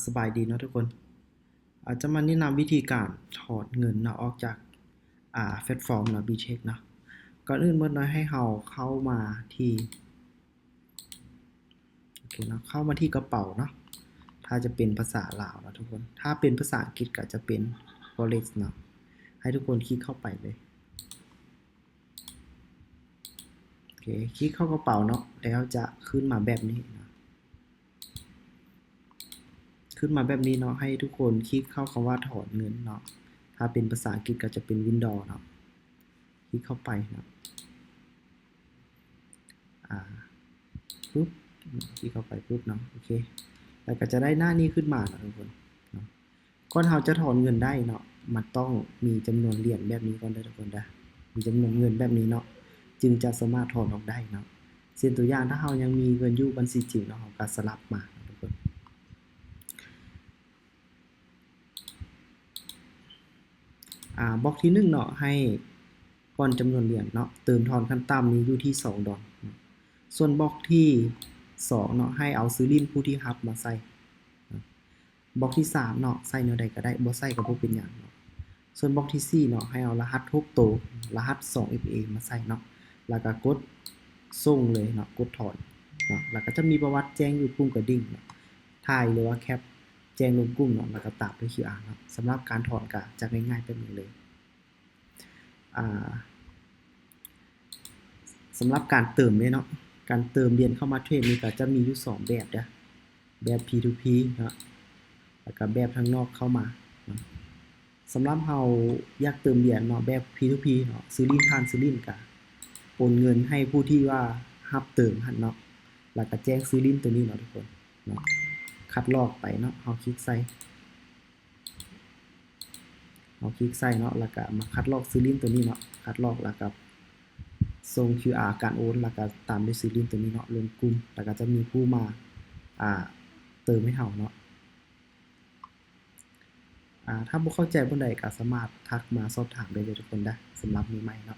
ສະບາຍດີເນາະທຸກຄົນ. ອາດຈະມາແນະນຳວິທີການຖອນເງິນເນາະ ອອກຈາກ ອາ ແພລດຟອມເນາະ ບີເທັກເນາະ. ກ່ອນອື່ນໝົດເນາະ ໃຫ້ເຮົາເຂົ້າມາທີ່ ໂອເຄເນາະ ເຂົ້າມາທີ່ກະເປົາເນາະ ຖ້າຈະເປັນພາສາລາວເນາະທຸກຄົນ. ຖ້າເປັນພາສາອັງກິດກໍຈະເປັນ Forex ເນາະ. ໃຫ້ທຸກຄົນຄລິກເຂົ້າໄປເລີຍ. ໂອເຄ ຄລິກເຂົ້າກະເປົາເນາະ ແລ້ວຈະຂຶ້ນມາແບບນີ້ເນາະ. ຂຶ້ນມາແບບນີ້ເນາະ ໃຫ້ທຸກຄົນຄລິກເຂົ້າຄຳວ່າຖອນເງິນເນາະ. ຖ້າເປັນພາສາອັງກິດກໍຈະເປັນ withdraw ເນາະ. ຄລິກເຂົ້າໄປເນາະ. ອາ ປຶບ ຄລິກເຂົ້າໄປປຶບເນາະ. ໂອເຄ ແລ້ວກໍຈະໄດ້ໜ້ານີ້ຂຶ້ນມາເນາະທຸກຄົນເນາະ. ກ່ອນເຮົາຈະຖອນເງິນໄດ້ເນາະ ມັນຕ້ອງມີຈຳນວນຫຼຽນແບບນີ້ກ່ອນເດີທຸກຄົນເດີ. ມີຈຳນວນເງິນແບບນີ້ເນາະ ຈຶ່ງຈະສາມາດຖອນອອກໄດ້ເນາະ. ເຊັ່ນຕົວຢ່າງ ຖ້າເຮົາຍັງມີເງິນຢູ່ບັນຊີຈິງເນາະ ເຮົາກໍສະຫຼັບມາເນາະທຸກຄົນ. ອາ ບລັອກທີໜຶ່ງເນາະ ໃຫ້ປ້ອນຈຳນວນຫຼຽນເນາະ ເຕີມຖອນຂັ້ນຕ່ຳນີ້ຢູ່ທີ່ສອງດອນເນາະ. ສ່ວນບລັອກທີສອງເນາະ ໃຫ້ເອົາຊື່ຫຼິ້ນຜູ້ທີ່ຮັບມາໃສ່ເນາະ. ບລັອກທີສາມເນາະ ໃສ່ແນວໃດກໍໄດ້ ບໍ່ໃສ່ກໍບໍ່ເປັນຫຍັງເນາະ. ສ່ວນບລັອກທີສີ່ເນາະ ໃຫ້ເອົາລະຫັດຫົກໂຕ ລະຫັດສອງເອັຟເອ ມາໃສ່ເນາະ ແລ້ວກໍກົດສົ່ງເລີຍເນາະ ກົດຖອນເນາະ. ແລ້ວກໍຈະມີປະຫວັດແຈ້ງຢູ່ປຸ່ມກະດິ່ງເນາະ ຖ່າຍ ຫຼືວ່າແຄັບແຈ້ງລົງກຸ່ມເນາະ ແລ້ວກໍຕາມດ້ວຍຄິວອາເນາະ. ສຳລັບການຖອນກໍຈະງ່າຍໆແບບນີ້ເລີຍ. ອາ ສຳລັບການເຕີມເດ້ເນາະ ການເຕີມຫຼຽນເຂົ້າມາເທຣດນີ້ກໍຈະມີຢູ່ສອງແບບເດີ້ ແບບ P to P ເນາະ ແລ້ວກໍແບບທາງນອກເຂົ້າມາເນາະ. ສຳລັບເຮົາຢາກເຕີມຫຼຽນເນາະ ແບບ P to P ເນາະ ຊື່ຫຼິ້ນຜ່ານຊື່ຫຼິ້ນ ກໍໂອນເງິນໃຫ້ຜູ້ທີ່ວ່າຮັບເຕີມຫັ້ນເນາະ ແລ້ວກໍແຈ້ງຊື່ຫຼິ້ນຕົວນີ້ເນາະທຸກຄົນເນາະ. ຄັດລອກໄປເນາະ ເຮົາຄລິກໃສ່ ເຮົາຄລິກໃສ່ເນາະ ແລ້ວກໍມາຄັດລອກຊື່ຫຼິ້ນຕົວນີ້ເນາະ ຄັດລອກ ແລ້ວກໍສົ່ງຄິວອາການໂອນ ແລ້ວກໍຕາມດ້ວຍຊື່ຫຼິ້ນຕົວນີ້ເນາະ ລົງກຸ່ມ ແລ້ວກໍຈະມີຜູ້ມາ ອາ ເຕີມໃຫ້ເຮົາເນາະ. ອາ ຖ້າບໍ່ເຂົ້າໃຈບ່ອນໃດກໍສາມາດທັກມາສອບຖາມໄດ້ເລີຍທຸກຄົນເດີ້ ສຳລັບມືໃໝ່ເນາະ.